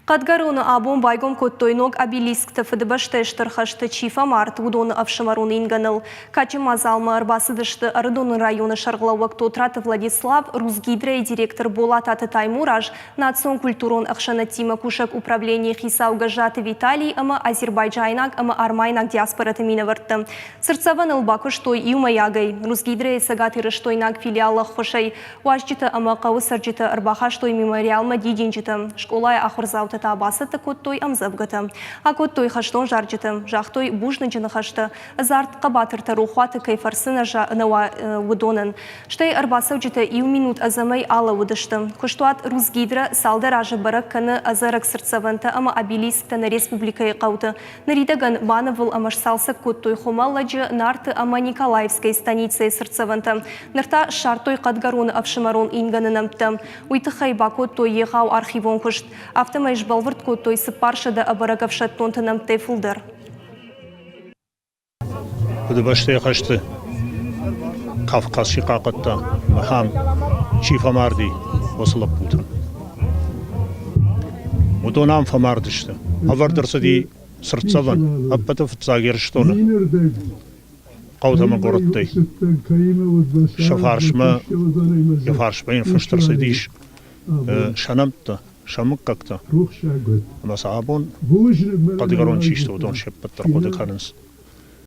Хъӕдгӕроны абон байгом кодтой ног обелискты Фыдыбӕстӕйы Стыр хӕсты чи фӕмард, уыдоны ӕфсымӕрон ингӕныл. Кадджын мадзалмӕ ӕрбацыдысты Ӕрыдоны районы сӕргълӕууӕг Тотраты Владислав, Русгидрӕйы директор Болататы Таймураз, национ-культурон ӕхсӕнадтимӕ кусӕг управленийы хицау Гӕззаты Виталий ӕмӕ азербайджайнаг ӕмӕ армайнаг диаспорӕты минӕвӕрттӕ. Цыртдзӕвӕныл бакуыстой иумӕйагӕй Русгидрӕйы цӕгатирыстойнаг филиалы ӕххуысӕй. Уазджытӕ ӕмӕ хъӕуы цӕрджытӕ ӕрбахастой мемориалмӕ дидинджытӕ. Скъолайы ахуырдзаутӕ та бацӕттӕ кодтой ӕмдзӕвгӕтӕ. Акодтой хӕстон зарджытӕ, загътой бузныджы ныхӕстӕ, ӕдзард хъӕбатыртӕ рохуаты кӕй фӕрцы нӕ уа, уыдонӕн. Стӕй ӕрбацӕуджытӕ иу минут ӕдзӕмӕй алӕууыдысты. Куыстуат Русгидро цалдӕр азы бӕрӕг кӕны ӕдзӕрӕг цыртдзӕвӕнтӕ ӕмӕ обелисктӕ нӕ республикӕйы хъӕуты. Ныридӕгӕн банывыл ӕмӕ сцалцӕг кодтой Хуымӕллӕджы, Нарты ӕмӕ Николаевскӕйы станицӕйы цыртдзӕвӕнтӕ. Ныр та ссардтой Хъӕдгӕроны ӕфсымӕрон ингӕны нӕмттӕ. Уый тыххӕй бакодтой егъау архивон куыст. Афтӕмӕй сбӕлвырд кодтой 400 ӕбӕрӕг ӕфсӕддонты нӕмттӕй фылдӕр. Фыдыбӕстӕйы хӕсты Кавказ чи хъахъхъӕдта, ахӕм чи фӕмарди, уыцы лӕппутӕн. Уыдон ам фӕмардысты. Ӕвӕрд ӕрцыди цыртдзӕвӕн ӕппӕты фыццаг Ирыстоны хъӕутӕ ӕмӕ горӕттӕй. Сӕ фарсмӕ, йӕ фарсмӕ йын фыст ӕрцыдис сӕ нӕмттӕ, сӕ мыггӕгтӕ. Ӕмӕ сӕ абон хъӕдгӕрон чи сты, уыдон се ппӕт дӕр хъуыды кӕнынц.